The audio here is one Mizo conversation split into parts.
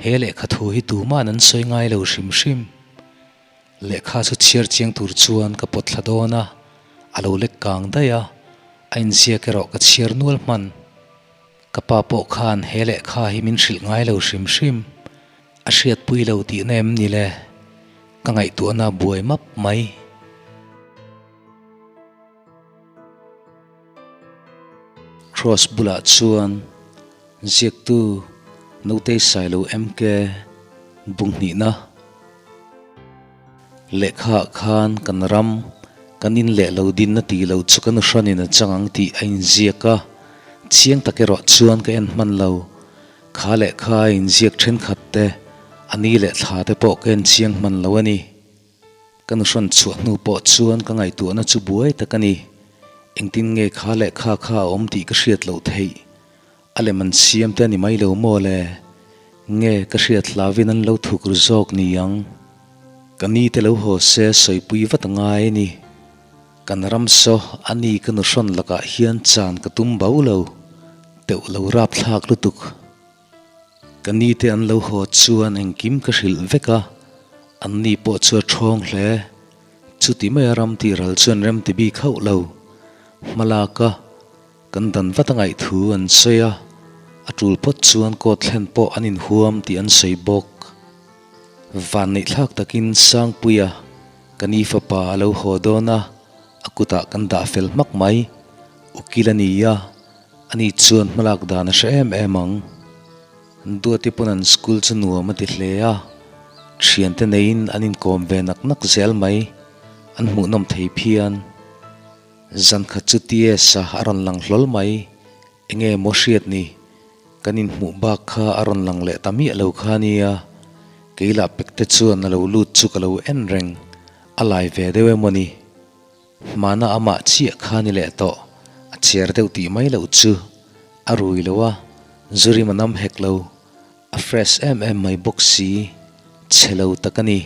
He lehkha thu hi tuma'n an sawi ngai lo hrim hrim. Lehkha chu chhiar chiang tur chuan ka pawt thla dawn a, a lo lek kang daih a, a inziak erawh ka chhiar nual hman. Ka pa pawh khan he lehkha hi min hrilh ngai lo hrim hrim. A hriatpui lo tihna em ni le? Ka ngaihtuahna a buai map mai. Cross bulah chuan ziaktu Notei Sailo MK bunghnih-na lehkhaah khan kan ram kan in leh lo din a tih loh chu ka nu hranin a chang ang tih a inziak a, chiang tak erawh chuan ka en hman lo. Kha lehkha a inziak thenkhat te, a ni leh thla te pawh ka en chiang hman lo a ni. Ka nu hrawn chhuah hnu pawh chuan ka ngaihtuahna chu buai tak a ni. Engtin nge kha leh kha kha a awm tih ka hriat loh theih. A lem an siam te a ni mai lo maw le? Nge ka hriat hlauin an lo thuk ru zawk ni ang? Ka ni te lo haw se sawipui vat a ngai a ni. Kan ram saw a ni ka nu hrawn lakah hian chan ka tum bo lo. Teuh lo rapthlak lutuk. Ka ni te an lo haw chuan engkim ka hrilh vek a, an ni pawh chu a thawng hle. Chuti maia ram tih ral chuan rem ti bik hauh lo. Hmalak a, kan dan vat a ngaih thu an sawi a, a tul phawt chuan court thlen pawh an inhuam tih an sawi bawk. Vanneihthlak takin Sangpuia, ka ni fapa a lo haw dawn a, a kutah kan dah fel hmak mai. Ukil a ni a. Ani chuan hmalak dan a hre em em ang. Duati pawn an school chu nuam a ti hle a, thiante neiin an inkawm ve nak nak zel mai, an hmuhnawm thei phian. Zan khat chu TS a a rawn lang hlawl mai, enge maw hriat ni, kan inhmuh bak kha a rawn lang leh ta miah lo kha nia, kei lah pek te chuan a lo lut chu ka lo en reng, a lai ve deuh emaw ni. Hmana amah chiah kha ni leh tawh, a cher deuh tih mai loh chu a rui lo a, zu rim a nam hek lo, a fresh em em mai bawk si, chhe lo tak a ni.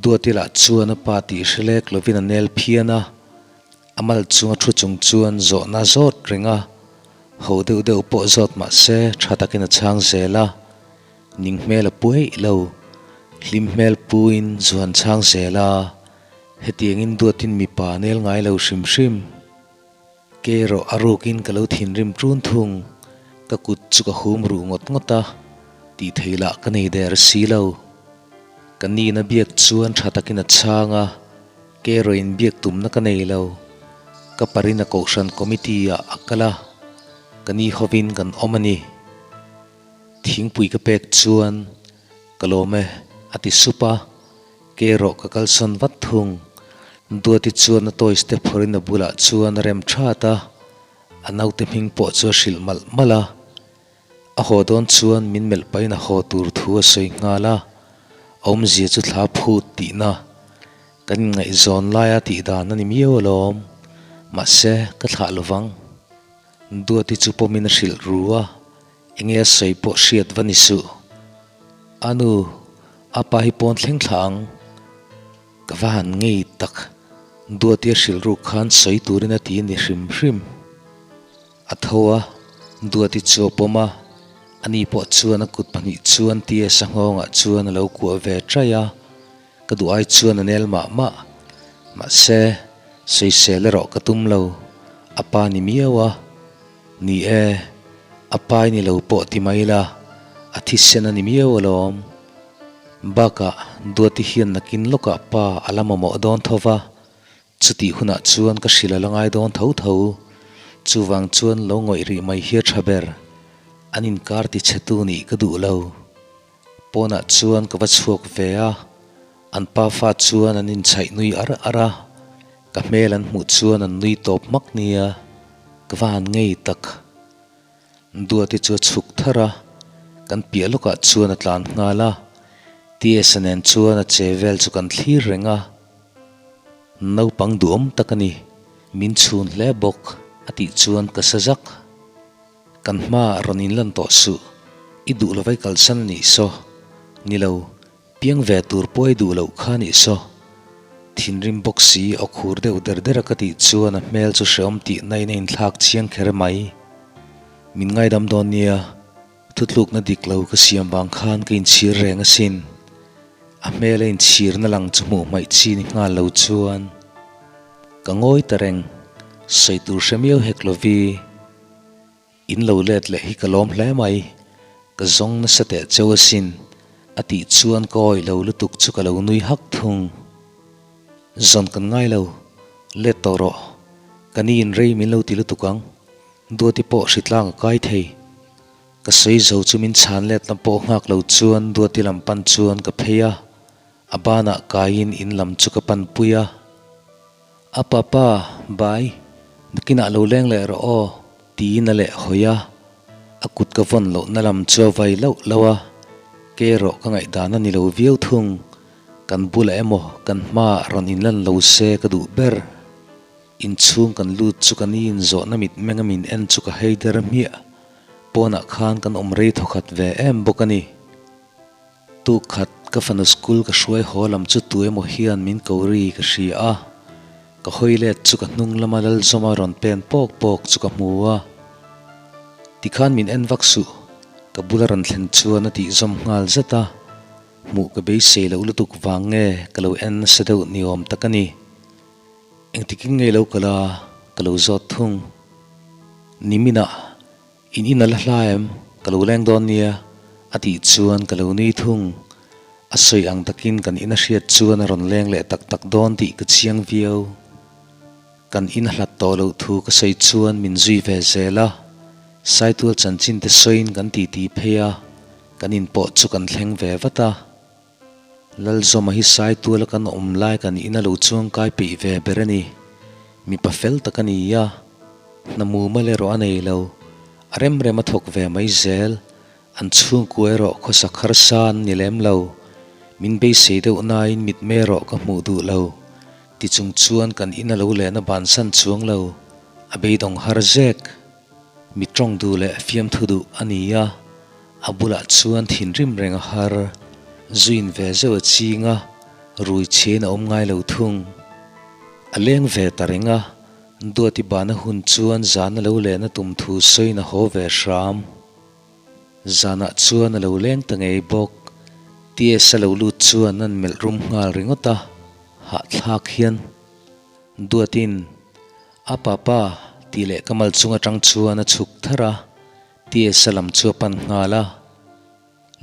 Duati lah chuan a pa tih hre lek lovin a nel phian a, a mal chunga thu chung chuan zawhna zawt reng a, ho deuh deuh pawh zawt mah se tha takin a chhang zel a, ning hmel a puaih lo, hlim hmel puin zuan chhang zel a. Hetiangin duatin mipa nel ngai lo hrim hrim. Ke erawh a rukin ka lo thinrim ṭun thung. Ka kut chu ka hum ruh ngawt ngawt a, tih theih lah ka nei der si lo. Ka nina biak chuan ṭha takin a chhang a, ke erawh inbiak tumna ka nei lo. Ka parina kohhran committee ah a kal a, ka ni hovin kan awm a ni. Thingpui ka pek chuan ka lawm e a ti sup a. Ke erawh ka kalsawn vat thung. Duati chuan a toys te phawrhin a bulah chuan a rem that a, a naute hming pawh chu a hrilh malh malh a. A haw dawn chuan min melh pahin a haw tur thu a sawi nghal a, a awmzia chu thla phut tihna. Kan inngaihzawn laia tih dan a ni miau alawm, mahse ka thlah lovang. Duati chu pawmin a hrilh ru a. Enge a sawi pawh hriat va ni suh. A nu, a pa hi pawn thleng thla ang. Ka va han ngei tak. Duati a hrilh ruk khan sawi turin a ti a ni hrim hrim. A tho a, Duati chu a pawm a, ani pawh chuan a kut pahnih chuan TS-a nghawngah chuan a lo kuah ve ṭaih a, ka duh ai chuan a nel mah mah. Mahse, sawisel erawh ka tum lo, a pa ni miau a. Ni e, a pai ni lo pawh ti mai la, a thisen a ni miau alawm. Bakah Duati hian nakin lawkah pa a la mamawh dawn tho va, chutih hunah chuan ka hrilh a la ngai dawn tho tho. Chuvang chuan lo ngawih rih mai hi a tha ber, an inkar ti chhetu nih ka duh lo. Pawnah chuan ka va chhuak ve a, an pafa chuan an inchhaih nui ar ar a, ka hmel an hmuh chuan an nui tawp hmak nia, ka va han ngei tak. Duati chu a chhuk thar a, kan piah lawkah chuan a tlan nghal a, TS-a nen chuan a che vel chu kan thlir reng a, naupang duhawm tak a ni, min chhun hle bawk a tih chuan ka sa zak. Kan hmaah rawn inlan tawh suh, i duh lovai kalsan a nih saw. Ni lo, piang ve tur pawh i duh loh kha a nih saw. Thinrim bawk si aw khur deuh der der a ka tih chuan a hmel chu hreawm tih na in a inthlak chiang kher mai. Min ngaidam dawn nia. Thutlukna dik lo ka siam vang khan ka inchhir reng asin. A hmela inchhirna lang chu hmuh hmaih chi ni nghal lo chuan ka ngawi ta reng. Sawi tur hre miau hek lovi. In lo let leh hi ka lawm hle mai. Ka zawng nasa teh cheu asin. A tih chuan ka awih lo lutuk chu ka lo nui hak thung. Zawn kan ngai lo. Let tawh rawh. Ka ni in rei min lo ti lutuk ang. Duati pawh hritlang a kai thei. Ka sawi zo chu min chhan letna pawh nghak lo chuan Duati lam pan chuan ka phei a, a banah kaiin in lam chu ka pan pui a. A papa, bai, nakinah lo leng leh rawh aw, tiin a leh hawi a. A kut ka vawn lohna lam chu a vai lauh lauh a, ke erawh ka ngaihdan a ni lo viau thung. Kan bulah emaw kan hmaah rawn inlan lo se ka duh ber. Inchhung kan lut chu ka ni in zawhna mitmeng a min en chu ka hei der hmiah. Pawnah khan kan awm rei thawkhat ve em bawk a ni. Tuk khat ka fanu school ka hruai haw lam chu tu emaw hian min ko ri ka hria a. Ka hawi let chu ka hnung lama Lalzawma rawn pen pawk pawk chu ka hmu a. Tikhan min en vak suh, ka bula rawn thlen chuan a tih zawm nghal zat a. Hmuh ka beisei loh lutuk vang nge ka lo en nasa deuh ni awm tak a ni. Engtikin ngei lo kal a, ka lo zawt thung. Niminah in in a la hla em? Ka lo leng dawn nia, a tih chuan ka lo nui thung. A sawi ang takin kan in a hriat chuan a rawn leng leh tak tak dawn tih ka chiang viau. Kan in a hlat tawh loh thu ka sawi chuan min zui ve zel a, Saitual chanchin te sawiin kan titi phei a, kan in pawh chu kan thleng ve vat a. Lalzawma hi Saituala kan awm lai kan in a lo chuangkai peih ve ber a ni. Mipa fel tak a ni a, hna mumal erawh a nei lo. A rem rem a thawk ve mai zel. An chhungkua erawh khawsak harsa an ni lem lo. Min beisei deuh nain mitmei erawh ka hmuh duh lo. Tichung chuan kan in a lo lehna bansan chuang lo. A beidawng har zek. Mi tawng duh leh fiamthu duh a ni a, a bulah chuan thinrim reng a har. Zuin ve zeuh a ching a, rui chhiain a awm ngai lo thung. A leng ve ta reng a, Duati bana hun chuan zan a lo lehna tum thu sawiin a haw ve hram. Zanah chuan a lo leng ta ngei bawk. TS a lo lut chuan an melh rum nghal ringawt a, hahthlak hian. Duatin. A papa, tih leh ka mal chung atang chuan a chhuk tharh a, TS-a lam chu a pan nghal a.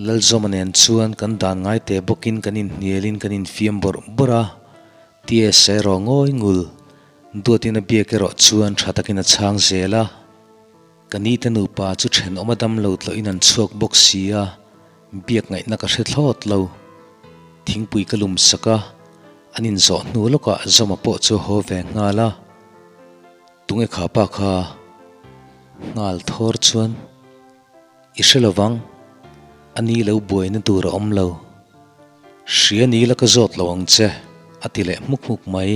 Lalzawma nen chuan kan dan ngai teh bawkin kan inhnialin kan infiam bawrh bawrh a, TS-a erawh ngawi ngul, duatin a biak erawh chuan tha takin a chhang zel a. Ka nite nupa chu thenawm a dam lo tlawhin an chhuak bawk si a, biak ngaihna ka hre thlawt lo. Thingpui ka lum sak a, an inzawh hnu lawkah Zawma pawh chu a haw ve nghal a. Tunge kha pa kha? Nghal thawr chuan, I hre lo vang, a ni lo buaina tur a awm lo. Hria ni la ka zawt lo ang che, a ti leh hmuk hmuk mai.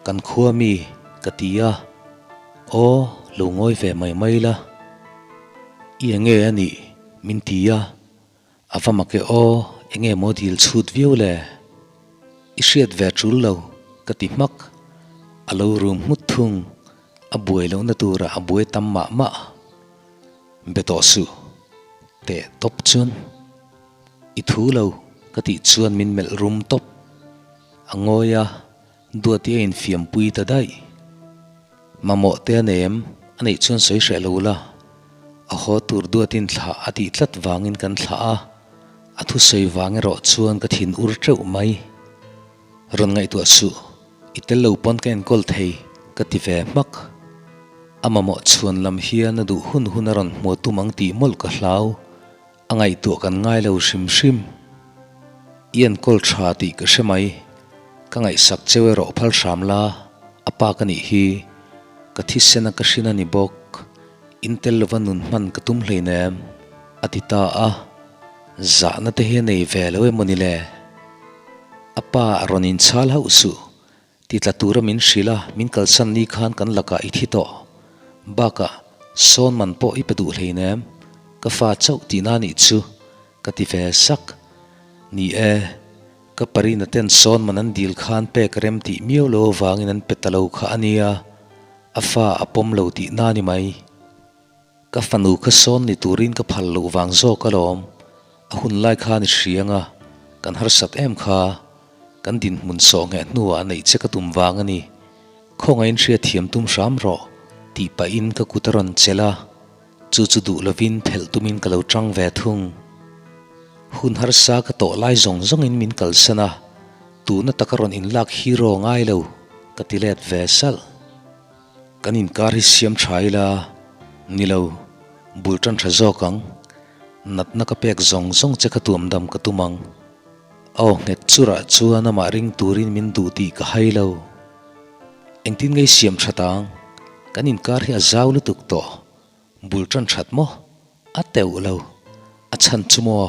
Kan khua mi, ka ti a. Aw, lo ngawi ve mai mai la. I enge a nih? min ti a. A va mak e aw, enge maw dil chhut viau le? I hriat ve tul lo, ka ti hmak. A lo rum nghut thung, a buai lohna turah a buai tam mah mah. Be tawh suh, teh tawp chuan. I thu lo, ka tih chuan min melh rum tawp. A ngawi a, Duati a infiampui ta daih. Mamawh te a nei em? A neih chuan sawi hreh lo la. A haw tur Duatin thlah a tih tlat vangin kan thlah a, a thusawi vang erawh chuan ka thin ur teuh mai. Rawn ngaihtuah suh, i tel lo pawn ka enkawl thei, ka ti ve hmak. A mamawh chhuan lam hian a duh hun hun a rawn hmuah tum ang tih mawlh ka hlau. A ngaihtuah kan ngai lo hrim hrim. I enkawl tha tih ka hre mai. Ka ngaihsak cheu erawh phal hram la, a pa ka nih hi. Ka thisena ka hrin a ni bawk. In tel lova nun hman ka tum hleinem, a ti ta a. Zahna te hi a nei ve lo emaw ni le? A pa a rawn inchhal hauh suh. Ti tla tura min hrilh a, min kalsan ni khan kan lakah i thi tawh. Bakah, sawn man pawh i pe duh hleinem, ka fa chauh tihna nih chu, ka ti ve sak. Ni e, ka parina ten sawn man an dil khan pek rem tih miau lo avangin an pe ta lo kha a nia, a fa a pawm lo tihna ni mai. Ka fanu kha sawn ni turin ka phal loh vang zawk alawm. A hun lai khan i hria anga, kan harsat em kha. Kan dinhmun sawh ngheh hnuah a neih che ka tum vang a ni. Khawngaihin hriatthiam tum hram rawh, tih pahin ka kut a rawn chelh a. Chu chu duh lovin phelh tumin ka lo tang ve thung. Hun harsa ka tawh lai zawng zawngin min kalsan a, tuna taka rawn inlak hero ngai lo, ka ti let ve salh. Kan inkar hi siam tha ila, ni lo, bul tan tha zawk ang. Natna ka pek zawng zawng che kha tuam dam ka tum ang. Aw nghet churah chuan amah ring turin min duh tih ka hai lo. Engtin ngei siam that ang? Kan inkar hi a zau lutuk tawh. Bul tan that maw? A teuh lo. A chhan chu maw?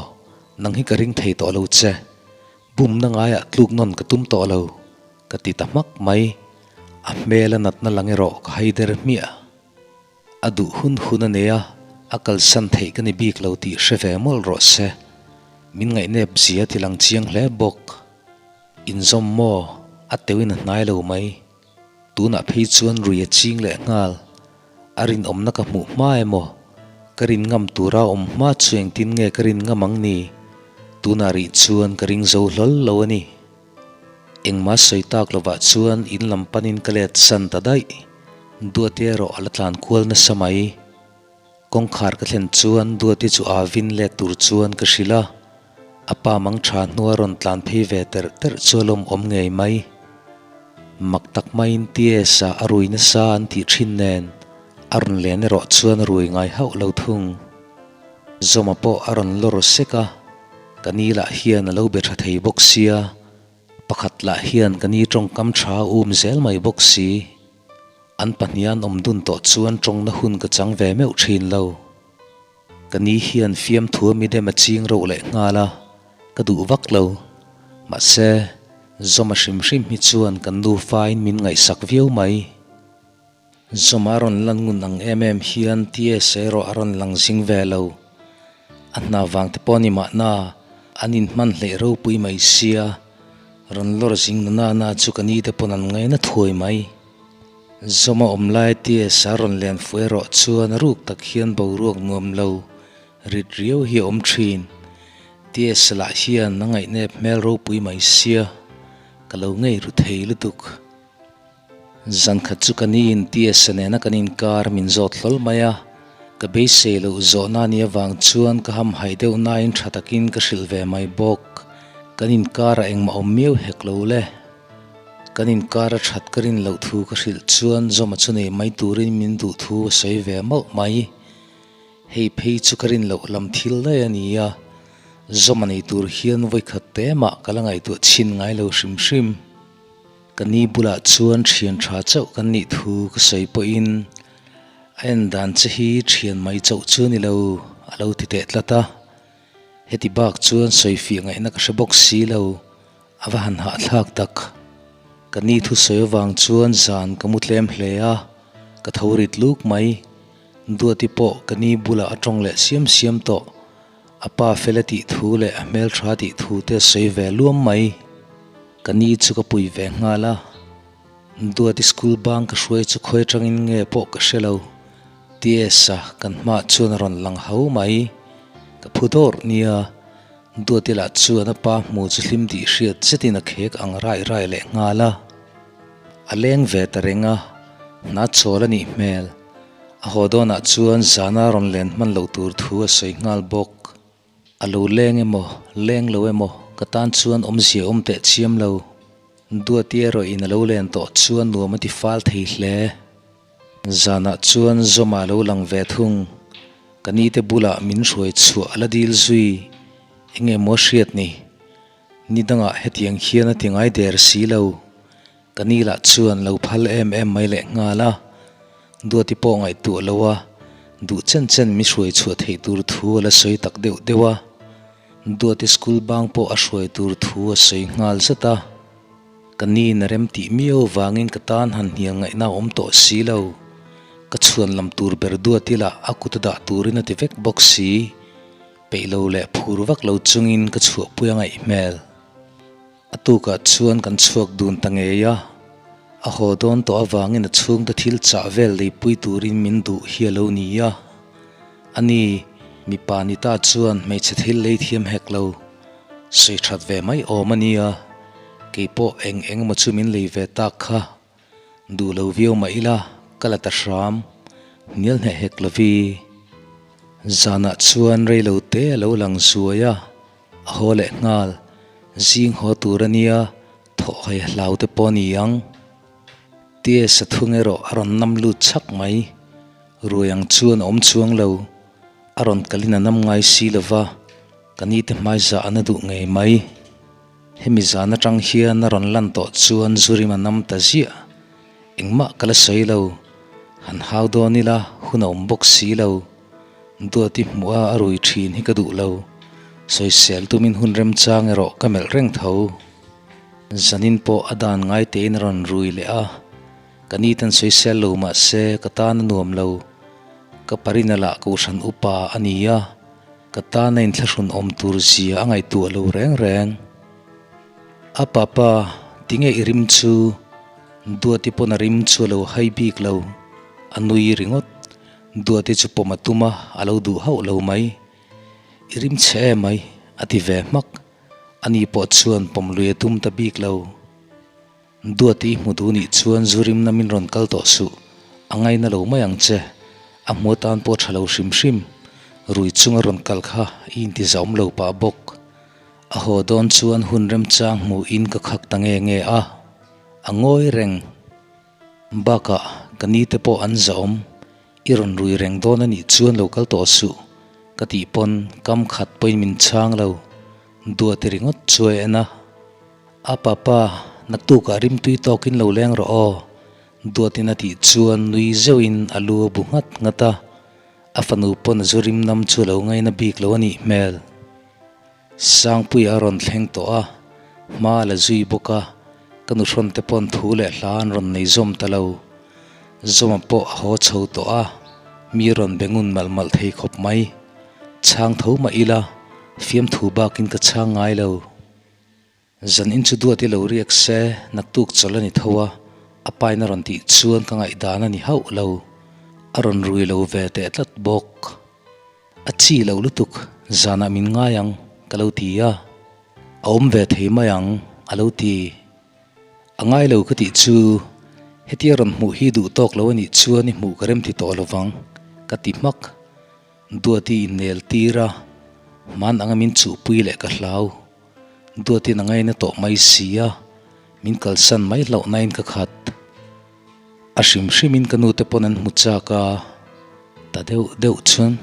Nang hi ka ring thei tawh lo che. Bumna ngaiah tluk nawn ka tum tawh lo. Ka ti ta hmak mai. A hmel a natna lang erawh ka hai der hmiah. A duh hun hun a nei a, a kalsan theih ka ni bik lo tih hre ve mawlh rawh se. Min ngaihnep zia ti lang chiang hle bawk. Inzawm maw? A teuhin a hnai lo mai. Tunah phei chuan rui a ching leh nghal. A rinawmna ka hmuh hma emaw? Ka rin ngam tura awm hma chu engtin nge ka rin ngam ang ni? Tunah rih chuan ka ring zo hlawl lo a ni. Engmah sawi tak lovah chuan in lam panin ka let san ta daih. Duati erawh a la tlan kual nasa mai. Kawngkhar ka thlen chuan Duati chu aa vin let tur chuan ka hrilh a, a pa mang tha hnua rawn tlan phei ve terh terh chu a lawmawm ngei mai. Mak tak maiin TS-a a rui nasa an tih thin nen a rawn len erawh chuan a rui ngai hauh lo thung. Zawma pawh a rawn lawr sek a, ka ni lah hian a lo be tha thei bawk sia, pakhat lah hian ka ni tawngkam tha a um zel mai bawk si. An pahnihan awm dun tawh chuan tawngna hun ka chang ve meuh thin lo. Ka ni hian fiamthu a midem a ching reuh leh nghal a, ka duh vak lo. Mahse, Zawma hrim hrim hi chuan kan nufain min ngaihsak viau mai. Zawma a rawn lan ngun ang em em hian TS erawh a rawn lang zing ve lo. A hna vang te pawh a ni mahna, an inhman hleih ropui mai sia, rawn lawr zing na nana chu ka ni te pawn an ngaina thuai mai. Zawma awm lai TS a rawn len fuh erawh chuan a ruk tak hian boruak nuam lo rit riau hi a awm thin. TS lah hian a ngaihnep hmel ropui mai sia, ka lo ngei ru thei lutuk. Zan khat chu ka niin TS nena kan inkar min zawt hlawl mai a, ka beisei loh zawhna ni avang chuan ka hamhaih deuh nain tha takin ka hrilh ve mai bawk. Kan inkarah engmah awm miau hek lo le. Kan inkar a that ka rin loh thu ka hrilh chuan Zawma chu nei mai turin min duh thu a sawi ve mauh mai. Hei phei chu ka rin loh lam thil daih a ni a, Zawma nei tur hian vawikhat te mah ka la ngaihtuah chhin ngai lo hrim hrim. Ka ni bulah chuan thian tha chauh kan nih thu ka sawi pawhin a en dan che hi thian mai chauh chu ni lo a lo ti teh tlat a. Heti bak chuan sawifiah ngaihna ka hre bawk si lo. A va han hahthlak tak. Ka ni thusawi avang chuan zan ka mu tlem hle a, ka tho rit luk mai. Duati pawh ka ni bulah a tawng leh siam siam tawh. A pa fel a tih thu leh a hmeltha tih thu te a sawi ve luam mai. Ka ni chu ka pui ve nghal a. Duati school bang ka hruai chu khawi atangin nge pawh ka hre lo. TS-a kan hmaah chuan a rawn lang ho mai. Ka phu dawrh nia. Duati lah chuan a pa hmu chu hlim tih hriat zetin a khek ang rai rai leh nghal a. A leng ve ta reng a, hna chawl a nih hmel. A haw dawnah chuan zana rawn len hman loh tur thu a sawi nghal bawk. A lo leng emaw, leng lo emaw ka tan chuan awmzia awm teh chiam lo. Duati erawh in a lo len tawh chuan nuam a ti fal thei hle. Zanah chuan Zawma lo lang ve thung. Ka ni te bulah min hruai chhuah a la dil zui. Enge maw hriat ni? Ni dangah hetiang hian a ti ngai der si lo. Ka ni lah chuan lo phal em em mai leh nghal a. Duati pawh ngaihtuah lo a, duh chen chen mi hruai chhuah theih tur thu a la sawi tak deuh deuh a. Duati school bang pawh a hruai tur thu a sawi nghal zat a. Ka ni na rem tih miau vangin ka tan han hnial ngaihna a awm tawh si lo. Ka chhuan lam tur ber duat ila a kut a dah turin a ti vek bawk si. Peih lo leh phur vak lo chungin ka chhuahpui a ngaih hmel. A tukah chuan kan chhuak dun ta ngei a. A haw dawn tawh avangin a chhungte thil chah vel leipui turin min duh hi a lo ni a. A ni, mipa ni ta chuan hmeichhe thil lei thiam hek lo. Sawi that ve mai awm a nia, kei pawh eng eng emaw chu min lei ve tak kha. Duh lo viau mah ila ka la ta hram, hnial hneh hek lovi. Zanah chuan rei lo te a lo lang zuai a, a haw leh nghal. Zing haw tur a nia, thawh hai hlau te pawh a ni ang. Tia sathung erawh a rawn nam lut chhak mai. Ruai ang chuan a awm chuang lo. A rawn kalin a nam ngai si lo va, ka ni te hmaizah a na duh ngei mai. Hemi zan atang hian a rawn lan tawh chuan Zurim a nam ta ziah. Engmah ka la sawi lo. Han hau dawn ila hun a awm bawk si lo. Duati hmuh a a rui thin hi ka duh lo. Sawisel tumin hun remchang erawh ka melh reng tho. Zanin pawh a dan ngai tein a rawn rui leh a. Ka ni ten sawisel lo mah se ka tan a nuam lo. Ka parina lah kohhran upa a ni a. Ka tana inthlahrun awm tur zia a ngaihtuah lo reng reng. A papa, tinge i rim chu? Duati pawn a rim chu a lo hai bik lo. A nui ringawt. Duati chu pawm a tum a, a lo duh hauh lo mai. I rim chhe em ai, a ti ve hmak. Ani pawh chuan pawm lui a tum ta bik lo. Duati i hmu duh nih chuan zu rimna min rawn kal tawh suh, a ngaina lo mai ang che. A hmu atan pawh tha lo hrim hrim. Rui chunga rawn kal kha i intizaawm lo pah bawk. A haw dawn chuan hun remchang hmuhin ka khak ta nge nge a, a ngawi reng. Bakah ka ni te pawh an zahawm, i rawn rui reng dawn a nih chuan lo kal tawh suh ka tih pawn kam khat pawhin min chhang lo. Duati ringawt chu a en a. A papa, naktukah rimtui tawkin lo leng rawh aw, Duatin a tih chuan nui zeuhin a lu a bu nghat nghat a, a fanu pawn a zu rim nam chu a lo ngaina bik lo a nih hmel. Sangpuia a rawn thleng tawh a, hma a la zui bawk a, ka nuhrawn te pawn thu leh hla an rawn nei zawm ta lo. Zawma pawh a haw chho tawh a, mi rawn be ngun malh malh thei khawp mai. Chhang tho mah ila, fiamthu bakin ka chhang ngai lo. Zan in chu duat i lo riak se, naktuk chawlh a ni tho a, a pain a rawn tih chuan ka ngaihdan a ni hauh lo. A rawn rui lo ve teh tlat bawk. A chi lo lutuk, zanah min ngai ang, ka lo ti a. A awm ve thei mai ang, a lo ti. A ngai lo ka tih chu, hetia rawn hmuh hi duh tawk lo a nih chuan i hmuh ka rem ti tawh lo vang, ka ti hmak. Duati innel tir a, hman anga min chuhpui leh ka hlau. Duatin a ngaina tawh mai si a, min kalsan mai hlauhnain ka khat. A hrim hrimin ka nute pawn an hmu chak a, ta deuh deuh chuan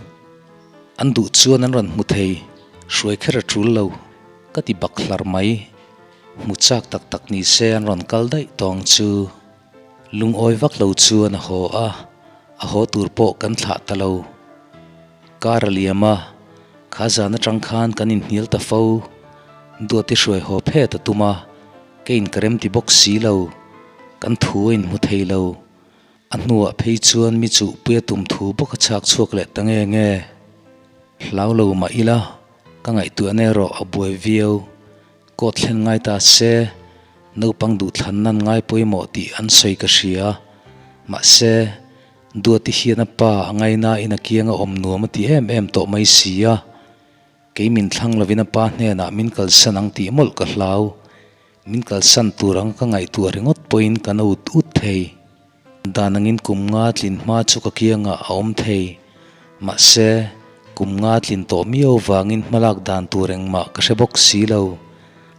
an duh chuan an rawn hmu thei, hruai kher a tul lo, ka ti bak hlar mai. Hmu chak tak tak ni se an rawn kal daih tawng chu. Lungawi vak lo chuan a haw a, a haw tur pawh kan thlah ta lo. Kar a liam a, kha zan atang khan kan inhnial ta fo. Duati hruai haw phet a tum a, ka inkarem ti bawk si lo, kan thu a inhmu thei lo. A hnuah phei chuan mi chuhpui a tum thu bawk a chhak chhuak leh ta nge nge. Hlau lo mah ila, ka ngaihtuahna erawh a buai viau. Court thlen ngai ta se, naupang duhthlan nan ngai pawimawh tih an sawi ka hria. Mahse, Duati hian a pa a ngainain a kianga awm nuam a ti em em tawh mai si a. Kei min thlang lovin a pa hnenah min kalsan ang tih mawlh ka hlau. Min kalsan tur anga ka ngaihtuah ringawt pawhin ka na ut ut thei. Dan angin kum nga tlin hma chu ka kiangah a awm thei. Mahse, kum nga tlin tawh miau vangin hmalak dan tur engmah ka hre bawk si lo.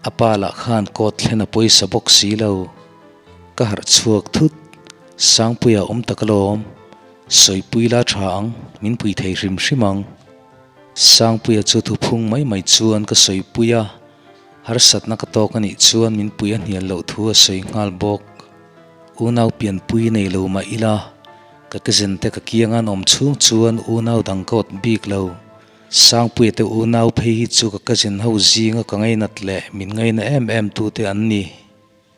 A pa lah khan court thlen a pawisa bawk si lo. Ka harh chhuak thut. Sangpuia awm tak alawm. Sawipui la tha ang, min pui thei hrim hrim ang. Sangpuia chu thuphung mai mai chuan ka sawipui a, harsatna ka tawk a nih chuan min pui a hnial loh thu a sawi nghal bawk. Unau pianpui nei lo mah ila, ka kezen te ka kiang an awm chhung chuan unau dang ka awt bik lo. Sangpuia te unau phei hi chu ka cousin ho zinga ka ngainat leh min ngaina em em tute an ni.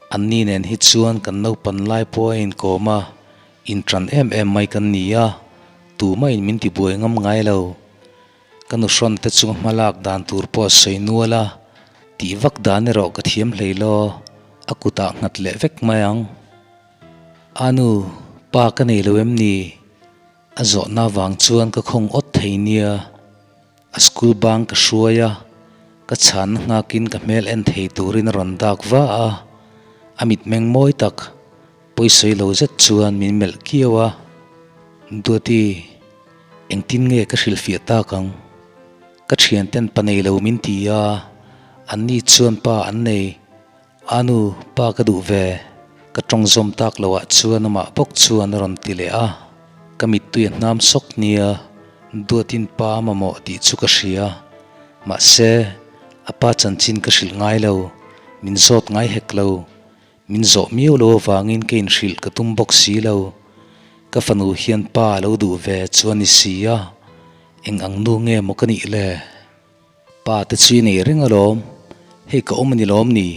Anni nen hi chuan kan naupan lai pawh a inkawm a, inṭan em em mai kan ni a, tumahin min tibuai ngam ngai lo. Ka nuhrawn te chunga hma lak dan tur pawh a sawi nual a, tih vak dan erawh ka thiam hlei law, a kutah nghat leh vek mai ang. A nu, pa ka nei lo em ni? A zawhna vang chuan ka khawng awt thei. thei nia. A school bang ka hruai a, ka chhanna nghakin ka hmel en thei turin a rawn dak va a, a mitmeng mawi tak pawisawi lo zet chuan min melh kiau a, Duati, engtin nge ka hrilhfiah tak ang? Ka thianten pa nei lo min ti a, anni chuan pa an nei. A nu, pa ka duh ve. Ka tawng zawm tak lo ah chuan amah bawk chuan a rawn ti leh a. Ka mittui a hnam sawk nia, Duatin pa a mamawh tih chu ka hria. Mahse, a pa chanchin ka hrilh ngai lo, min zawt ngai hek lo. Min zawh miau lo avangin ka inhrilh ka tum bawk si lo. Ka fanu hian pa a lo duh ve chu a ni si a, eng ang nu nge maw ka nih le? Pa te chu i nei reng alawm, hei ka awm a ni lawm ni?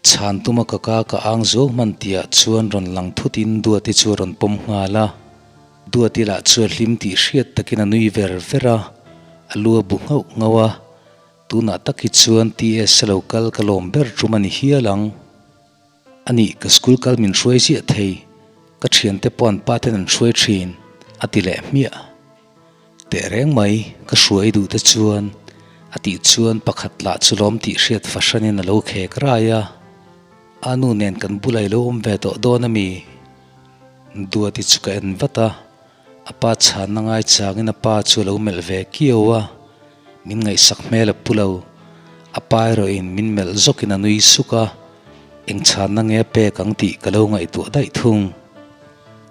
Chhan tuma ka ka ka ang zuau hman tihah chuan rawn lang thutin Duati chu a rawn pawm nghal a. Duati lah chu a hlim tih hriat takin a nui ver ver a, a lu a bu nghauh nghauh a. Tunah tak hi chuan TS a lo kal ka lawm ber tum a ni hial ang. A nih, ka school kal min hruai ziah thei, ka thiante pawh an pa ten an hruai thin, a ti leh hmiah. Teh reng mai, ka hruai duh te chuan, a tih chuan pakhat lah chu lawm tih hriat fahranin a lo khek rai a. A nu nen kan bulah i lo awm ve tawh dawn a mi? Duati chu ka en vat a, a pa chhanna ngai changin a pa chu a lo melh ve kiau a, min ngaihsak hmel a pu lo. A pa erawhin min melh zawkin a nui suk a, eng chhanna nge a pek ang tih ka lo ngaihtuah daih thung.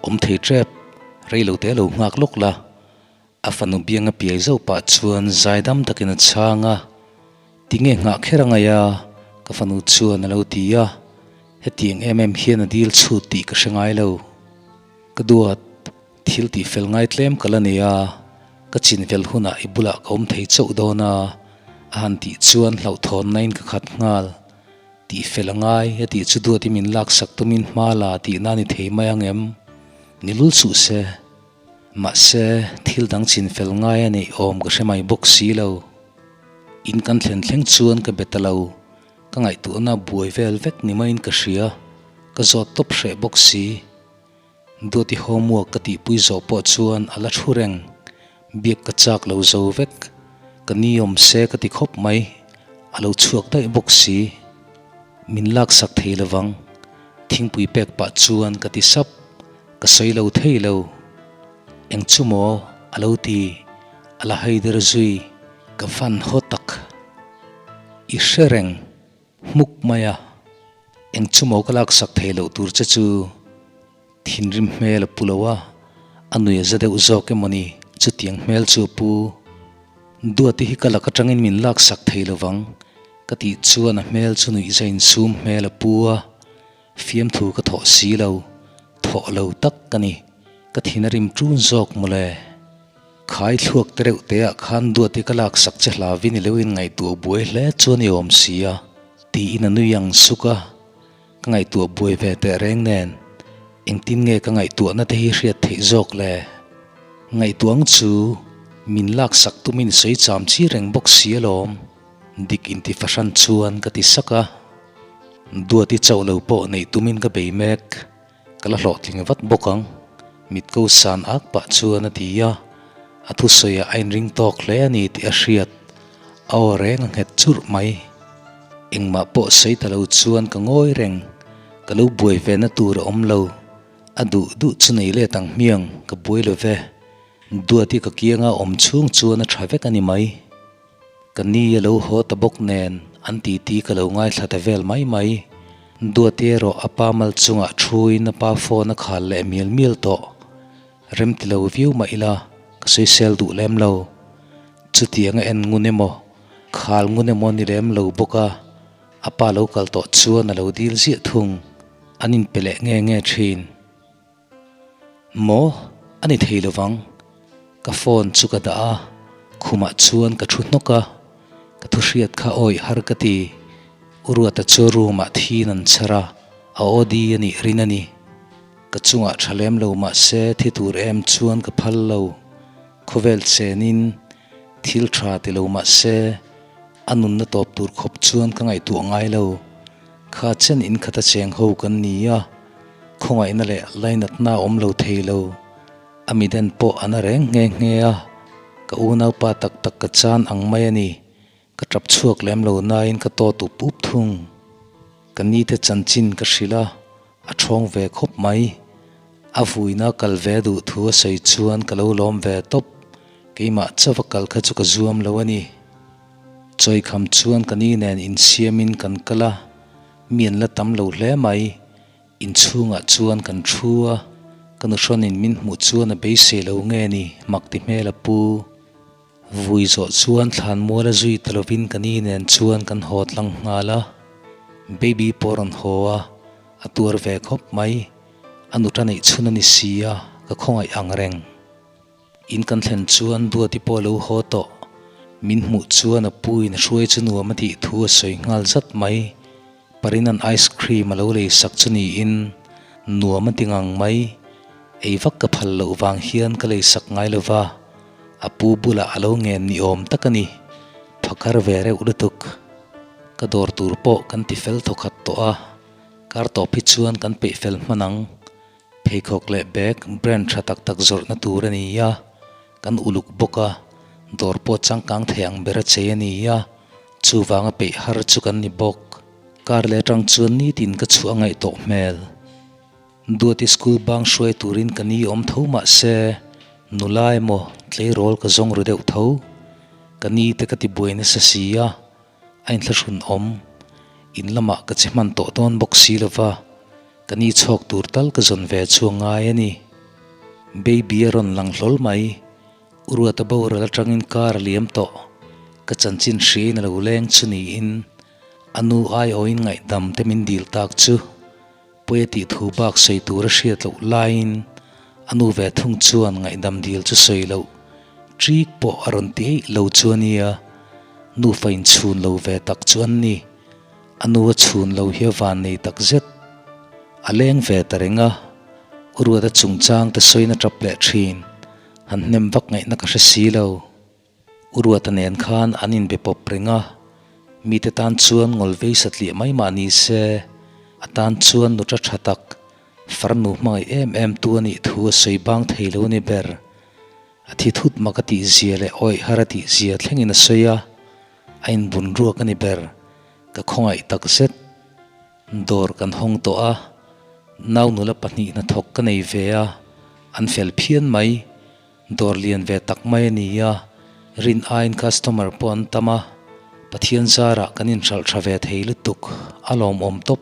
Awm thei tep, rei lo te lo nghak lawk la. A fanu biang a piai zauh pah chuan zaidam takin a chhang a, Tinge nghah kher a ngaih a? Ka fanu chuan a lo ti a, hetiang em em hian a dil chhut tih ka hre ngai lo. Ka duat, thil tih fel ngai tlem ka la nei a, ka chin fel hunah i bulah ka awm thei chauh dawn a, a han tih chuan hlauhthawnna in ka khat nghal. Tih fel a ngai, a tih chu duat i min laksak tumin hma la tihna ni thei mai ang em? Ni lul suh se. Mahse, thil dang chin fel ngai a neih awm ka hre mai bawk si lo. In kan thlen thleng chuan ka be ta lo, ka ngaihtuahna buai vel vek ni maiin ka hria, ka zawt tawp hreh bawk si. Duati homework ka tihpui zawh pawh chuan a la thu reng, biak ka chak lo zo vek, ka ni awm se ka ti khawp mai, a lo chhuak daih bawk si. Min laksak thei lovang, thingpui pek pah chuan ka ti sap, ka sawi lo thei lo. Eng chu maw a lo ti, a la haider zui, ka van haw tak. I hre reng. Hmuk mai a, eng chu maw ka laksak thei loh tur che chu thinrim hmel a pu lo a, a nui a za deuh zawk emaw ni chutiang hmel chu a pu. Duati hi ka lak atangin min laksak thei lovang ka tih chuan a hmel chu nuihza insum hmel a pu a, fiamthu ka thawh si lo, thawh lo tak ka ni, ka thin a rim ṭun zawk mawle. Khai thluak te reuh te ah khan Duati ka laksak che hlavin i lo inngaihtuah buai hle chuan i awm si a, tiin a nui ang suk a. Ka ngaihtuah buai ve teh reng nen, engtin nge ka ngaihtuahna te hi hriat theih zawk le? Ngaihtuah ang chu min laksak tumin sawi cham chi reng bawk si alawm, dik inti fahran chuan ka ti sak a. Duati chauh lo pawh neih tumin ka bei mek. Ka la hlawhtling vat bawk ang, mit ko san ak pah chuan a ti a, a thusawiah a inring tawk hle a ni tih a hriat, a aw reng a nghet churh mai. Engmah pawh sawi ta lo chuan ka ngawi reng, ka lo buai ve na tur a awm lo, a duh duh chu nei let ang hmiang ka buai lo ve, Duati ka kianga awm chhung chuan a tha vek a ni mai. Ka ni a lo haw ta bawk nen an titi ka lo ngaithla ta vel mai mai. Duati erawh a pa mal chungah thuin a pa phone a khal leh mial mial tawh. Rem ti lo viau mah ila ka sawisel duh lem lo. Chutiang a en ngun emaw, khal ngun emaw ni lem lo bawk a, a pa lo kal tawh chuan a lo dil ziah thung. An inpe leh nge nge thin. Maw? A ni thei lovang. Ka phone chu ka dah a, khumah chuan ka thu hnawk a, ka thu hriat kha awih har ka ti. U Ruata chu room ah thiin an chhar a, a OD a nih rin a ni. Ka chungah tha lem lo mah se thi tur em chuan ka phal lo. Khawvel chenin thil tha ti lo mah se a nunna tawp tur khawp chuan ka ngaihtuah ngai lo. Kha chen in khata cheng ho kan ni a, khawngaihna leh lainatna a awm lo thei lo. A miden pawh a na reng nghe nghe a. Ka unaupa tak tak ka chan ang mai a ni. Ka tap chhuak lem lo nain ka tawt up up thung. Ka nite chanchin ka hrilh a, a thawng ve khawp mai. A vuina kal ve duh thu a sawi chuan ka lo lawm ve tawp. Keimah chauh a kal kha chu ka zuam lo a ni. Chawikham chuan ka ni nen insiamin kan kal a, mi an la tam lo hle mai. Inchhungah chuan kan thu a, ka nuhrawnin min hmuh chuan a beisei lo nge ni mak ti hmel a pu. Vui zawh chuan thlan mual a zui ta lovin ka ni nen chuan kan haw tlang nghal a, baby pawh rawn haw a, a tuar ve khawp mai. A nuta neih chhun a ni si a, ka khawngaih ang reng. In kan thlen chuan Duati pawh a lo haw tawh. Min hmuh chuan a pu in a hruai chu nuam a tih thu a sawi nghal zat mai. Parina'n ice cream a lo lei sak chu niin nuam a ti ngang mai. Ei vak ka phal loh vang hian ka lei sak ngai lo va, a pu bulah a lo ngen ni awm tak a ni. Phakar ve reuh lutuk. Ka dawr tur pawh kan ti fel thawkhat tawh a, kar tawp hi chuan kan peih fel hman ang. Pheikhawk leh bag brand tha tak tak zawrhna tur a ni a, kan uluk bawk a, dawr pawh changkang thei ang ber a chei a ni a, chuvanga peih har chu kan ni bawk. Kar leh atang chuan nitin ka chhuah a ngaih tawh hmel. Duati school bang hruai turin ka ni awm tho mah se, nula emaw tleirawl ka zawng ru deuh tho. Ka ni te ka ti buai nasa si a. A inthlahrun awm. In lamah ka che hman tawh dawn bawk si lova, ka ni chhawk tur tal ka zawn ve chu a ngai a ni. Baby a rawn lang hlawl mai. U Ruata boral atangin car a liam tawh. Ka chanchin hriain a lo leng chu niin a nu aiawhin ngaihdam te min dil tak chu. Pawi a tih thu bak sawi tur a hriat loh laiin a nu ve thung chuan ngaihdam dil chu sawi loh ṭik pawh a rawn ti eih lo chu a nia, nufa inchhun lo ve tak chu an ni. A nu a chhun lo hi a van nei tak zet. A leng ve ta reng a, U Ruata chungchang te sawiin a ṭap leh ṭhin, han hnem vak ngaihna ka hre si lo. U Ruata nen khan an inbe pawp reng a, mite tan chuan ngawl vei satliah mai mah ni se, a tan chuan nuta tha tak, farnu hmangaih em em tu a nih thu a sawi bang thei lo a ni ber. A thi thut mak a tih zia leh awih har a tih zia thlengin a sawi a, a inbun ruak a ni ber, ka khawngaih tak zet. Dawr kan hawng tawh a, nau nula pahnih hnathawk ka nei ve a, an fel phian mai. Dawr lian ve tak mai a ni a, rin aiin customer pawh an tam a, Pathian zarah kan inhralh tha ve thei lutuk, a lawmawm tawp.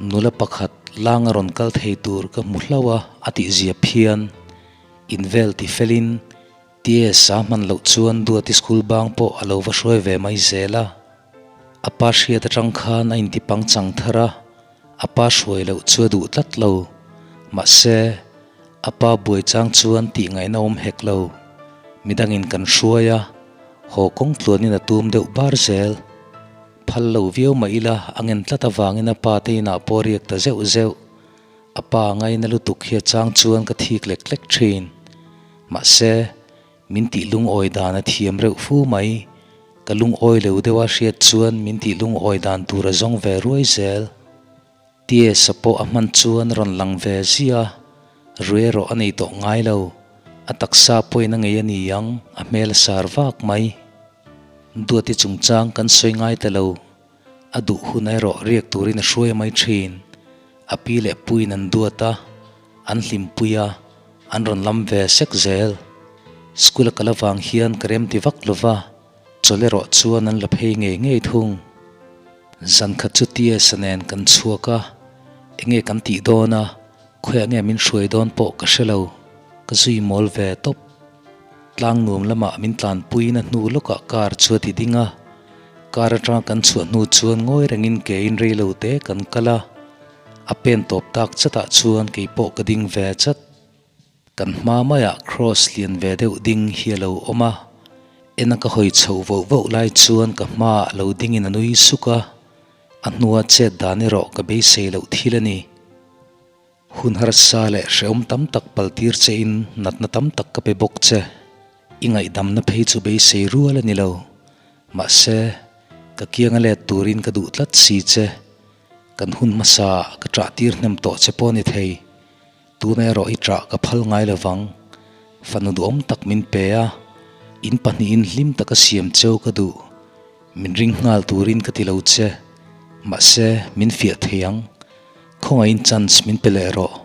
Nula pakhat langa rawn kal thei tur ka hmu hlauh a, a tihzia phian. Invel ti felin TS a hman loh chuan Duati school bang pawh a lo va hruai ve mai zel a. A pa hriat atang khan a inti pangchang thar a, a pa hruai loh chu a duh tlat lo. Mahse, a pa buai chang chuan tih ngaihna awm hek lo. Midangin kan hruai a, haw kawng tluanin a tum deuh bar zel. Phal lo viau mah ila a ngen tlat avangin a pa te inah pawh a riak ta zeuh zeuh. A pa ngaina lutuk hi a chang chuan ka thik lek lek thin. Mahse, Min tih lungawi dan a thiam reuh fu mai. Ka lungawi lo deuh a hriat chuan min tih lungawi dan tur a zawng ve ruai zel. Tiesa pawh a hman chuan a rawn lang ve ziah a, rui erawh a nei tawh ngai lo. A taksa pawhin a ngei a ni ang, a hmel a sar vak mai. Duati chungchang kan sawi ngai ta lo. A duh hun erawh riak turin a hruai mai thin. A pi leh puiin an duat a, an hlimpui a, an rawn lam ve sek zel. School a kal avang hian ka rem ti vak lo va, chawlh erawh chuan an la phei ngei ngei thung. Zan khat chu TS-a nen kan chhuak a, enge kan tih dawn a, khawiah nge min hruai dawn pawh ka hre lo, ka zui mawl ve tawp. Tlang nuam lamah min tlanpuiin a hnu lawkah car chu a ti ding a, car atanga kan chhuah hnu chuan ngawi rengin kein reilo te kan kal a, a pen tawp tak chatah chuan keipawh ka ding ve chat. Kan hma maiah cross lian ve deuh ding hi a lo awm a, ena ka hawi chhoh voh voh lai chuan ka hmaah lo dingin a nui suk a, a hnua chet dan erawh ka beisei loh thil a ni. Hun harsa leh hrehawm tam tak paltir chein natna tam tak ka pe bawk che. I ngaihdamna phei chu beisei rual a ni lo. Mahse, ka kianga let turin ka duh tlat si che. Kan hun hmasa ah ka ṭah tir hnem tawh che pawh a ni thei. Tuna erawh i ṭah ka phal ngai lovang. Fanu duhawm tak min pe a. In pahnihin hlim taka siam cheu ka duh. Min ring nghal turin ka ti lo che. Mahse, min fiah thei ang. Khawngaihin chance min pe leh rawh.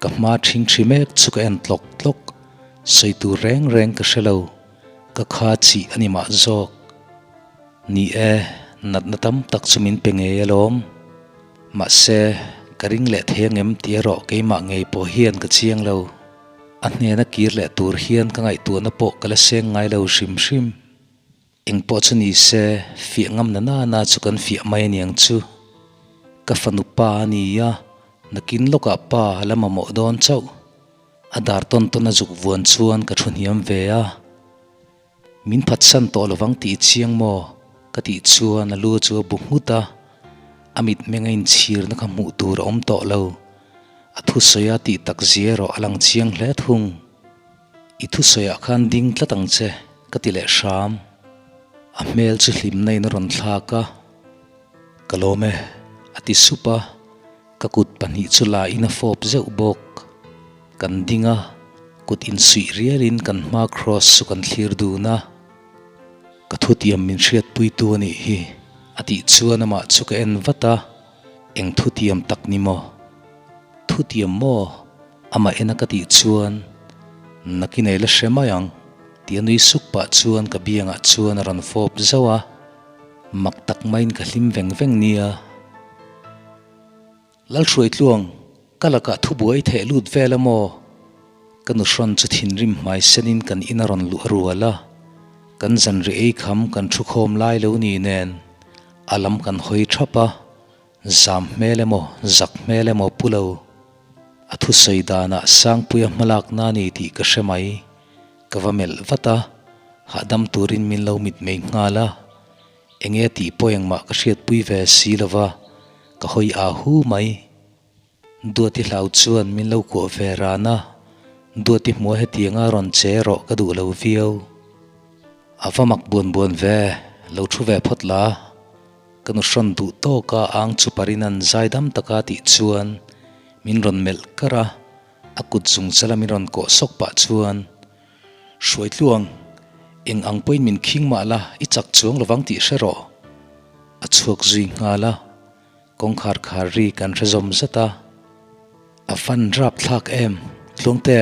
Ka hma ṭhing ṭhi mek chu ka en tlawk tlawk. Sawi tur reng reng ka hre lo. Ka kha chih a ni mah zawk. Ni e, natna tam tak chu min pe ngei alawm. Mahse, ka ring leh thei angem tih erawh keimah ngei pawh hian ka chiang lo. A hnena kir leh tur hian ka ngaihtuahna pawh ka la seng ngai lo hrim hrim. Eng pawh chu ni se, fiah ngam na nana chu kan fiah mai aniang chu. Ka fanu pa a ni a, nakin lawkah pa a la mamawh dawn chauh. A dar tawn tawn a zuk vuan chuan ka thu hniam ve a. Min phatsan tawh lovang tih chiang maw? Ka tih chuan a lu chu a bu nghut a, a mitmeng a inchhirna kha hmuh tur a awm tawh lo. A thusawi a tih tak zia erawh a lang chiang hle thung. I thusawiah khan ding tlat ang che, ka ti leh hram. A hmel chu hlimna in a rawn thlak a, Ka lawm e, a ti sup a, ka kut pahnih chu la in a fawp zeuh bawk. Kan ding a, kut insuih rialin kan hma cross chu kan thlir dun a. Ka thutiam min hriatpuitu a nih hi, a tih chuan amah chu ka en vat a, Eng thutiam tak ni maw? Thutiam maw? Amah ena ka tih chuan, Nakin ei la hre mai ang, tia nui suk pah chuan ka biangah chuan a rawn fawp zauh a, mak tak maiin ka hlim veng veng nia. Lalhruaitluang, ka lakah thubuai theh lut vel a maw? Ka nuhrawn chu thinrim hmai senin kan in a rawn luh a rual a, kan zanri ei kham kan thu khawm lai lo ni nen a lam kan hawi thap a, zam hmel emaw zak hmel emaw pu lo. A thusawi danah Sangpuia hmalakna a ni tih ka hre mai. Ka va melh vat a, hahdam turin min lo mitmei nghal a. Enge tih pawh engmah ka hriatpui ve si lova, ka hawi aa hu mai. Duati hlau chuan min lo kuah ve ran a, Duati hmua hetianga rawn che rawh ka duh lo viau. A va mak buan buan ve, lo thu ve phawt la. Ka nu hrawn duh tawk a ang chu parin an zaidam taka tih chuan min rawn melh kar a, a kut zung chala min rawn kawh sawk pah chuan, Hruaitluang, eng ang pawhin min khing mah la, i chak chuang lovang tih hre rawh. A chhuak zui nghal a, kawngkhar khar ri kan hre zawm zat a. A fan rap thlak em? Tluangte,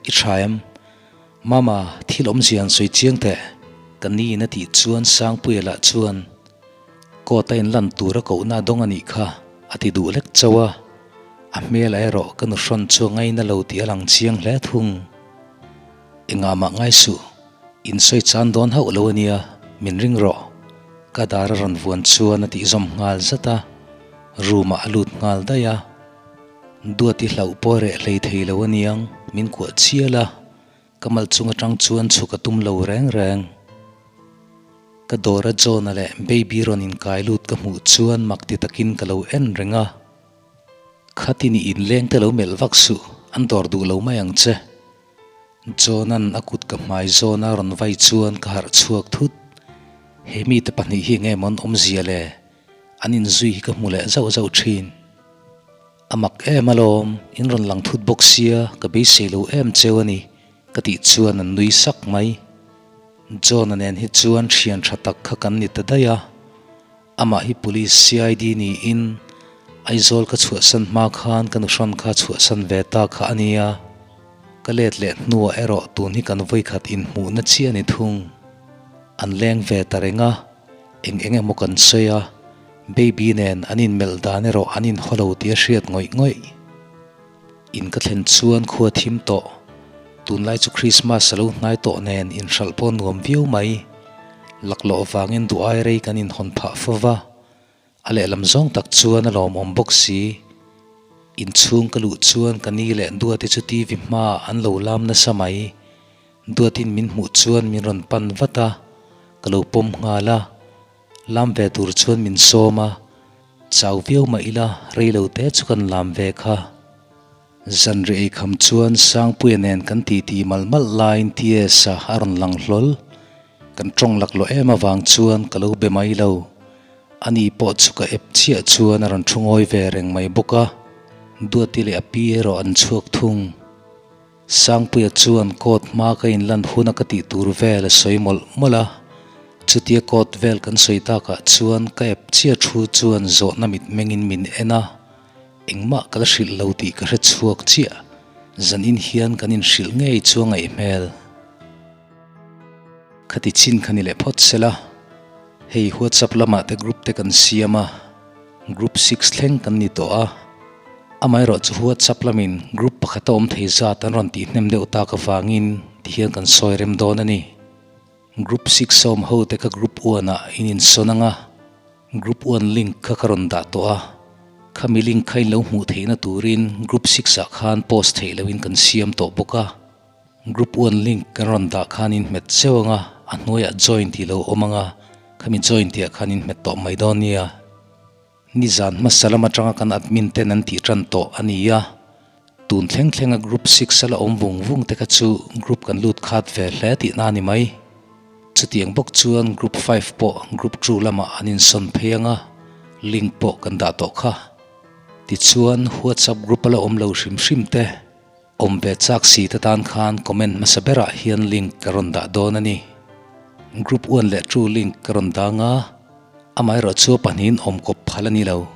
i tha em? Mama, thil awmzia an sawi chiang teh. Ka ni in a tih chuan Sangpuia lah chuan court a inlan tur a kohna a dawng a nih kha, a ti duh lek chauh a. A hmel ah erawh ka nuhrawn chu a ngaina lo tih a lang chiang hle thung. Engah mah ngai suh, in sawi chan dawn hauh lo a nia, min ring rawh. Ka dar a rawn vuan chuan a tih zawm nghal zat a, room ah a lut nghal daih a. Duati hlauh pawh reh hlei thei lo a niang, min kuah chial a, ka mal chung atang chuan chhuk a tum lo reng reng. Ka dawra John-a leh Baby rawn inkai lut ka hmuh chuan mak ti takin ka lo en reng a. Khatin i inleng te lo melh vak suh, an dawr duh lo mai ang che. John-a'n a kut ka hmai zawn a rawn vai chuan ka harh chhuak thut. He mite pahnih hi enge maw an awmzia le? An inzui hi ka hmu leh zauh zauh thin. A mak em alawm, in rawn lang thut bawk sia, ka beisei lo em cheu a ni, ka tih chuan an nui sak mai. John-a nen hi chuan thian tha tak kha kan ni ta daih a. Amah hi Police CID niin Aizawl ka chhuahsan hma khan ka nuhrawn kha chhuahsan ve ta kha a nia. Ka let leh hnuah erawh tun hi kan vawikhat inhmuhna chiah a ni thung. An leng ve ta reng a, eng eng emaw kan sawi a, Baby nen an inmelh dan erawh an inhaw lo tih a hriat ngawih ngawih. In ka thlen chuan khua thim tawh. Tunlai chu Christmas a lo hnai tawh nen inhralh pawh nuam viau mai. Laklawh vangin duh ai rei kan inhawn phah fo va, a lehlam zawng tak chuan a lawmawm bawk si. Inchhung ka luh chuan ka ni leh Duati chu TV hmaah an lo lam nasa mai. Duatin min hmuh chuan min rawn pan vat a, ka lo pawm nghal a. Lam ve tur chuan min sawm a, chau viau mah ila rei lo te chu kan lam ve kha. Zanri ei kham chuan Sangpuia nen kan titi malh malh laiin TS-a a rawn lang hlawl. Kan tawng laklawh em avang chuan ka lo be mai lo. Ani pawh chu ka ep chiah chuan a rawn thu ngawi ve reng mai bawk a, Duati leh a pi erawh an chhuak thung. Sangpuia chuan court hma ka inlan huna ka tih tur vel a sawi mawlh mawlh a, chutia court vel kan sawi takah chuan ka ep chiah thu chuan zawhna mitmengin min en a, engmah ka la hrilh lo tih ka hre chhuak chiah, zanin hian kan inhrilh ngei chu a ngaih hmel. Khati chin kha ni leh phawt sela, hei WhatsApp lamah te group te kan siam a, group six thleng kan ni tawh a, amaherawh chu WhatsApp lamin group pakhata awm thei zat an rawn tihhnem deuh tak avangin tihian kan sawi rem dawn a ni. Group six a awm ho te kha group one ah in insawn ang a, group one link kha ka rawn dah tawh a, khami link kha in lo hmuh theihna turin group six ah khan post theih lohin kan siam tawh bawk a. Group one link kan rawn dah khan in hmet zeuh ang a, a hnuaiah join tih lo awm ang a, khami join tihah khan in hmet tawh mai dawn nia. Nizan hmasa lam atanga kan admin ten an tih tan tawh a ni a, tun thleng thlenga group six a la awm vung vung te kha chu group kan lut khat ve hle tihna a ni mai. Chutiang bawk chuan group five pawh group two lamah an insawn phei ang a, link pawh kan dah tawh kha. Tichuan WhatsApp group a la awm lo hrim hrim te. Awm ve chak si te tan khan comment hmasa berah hian link ka rawn dah dawn a ni. Group one leh two link ka rawn dang a, amaherawh chu pahnihin awm kawp phal a ni lo.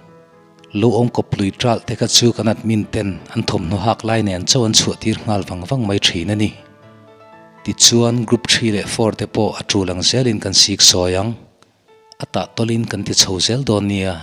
Lo awm kawp lui ṭalh te kha chu kan admin ten an thawmhnaw hak lai nen chauh an chhuah tir nghal vang vang mai ṭhin a ni. Tichuan group three leh four te pawh a ṭul ang zelin kan sik sawi ang. A tah tawlhin kan ti chho zel dawn nia.